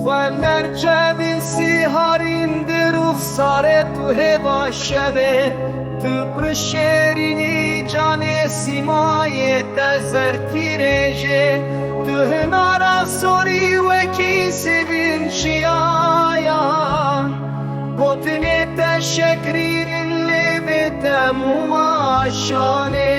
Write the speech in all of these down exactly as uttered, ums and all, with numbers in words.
Wener çemîn sîharîn di ruxsarê tu hêva şevê, tu pir şêrînî canê sîmayê te zertîrêjê, tu hinara sorî wekî sivîn çiyayan, gotinê te şekrînin lêvê te mûma şanê.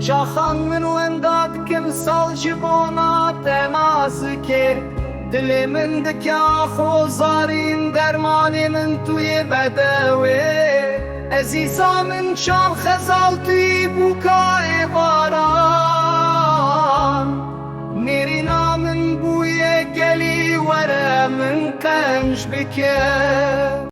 Çaxan min wenda dikim sal ji bona te nazikê. Dilê min dike axo zarîn, dermanê min tu yê bedewê. Ezîza min çav xezal tu yî bûka êvaran. Nêrîna min bûye gelî were min qenc bike.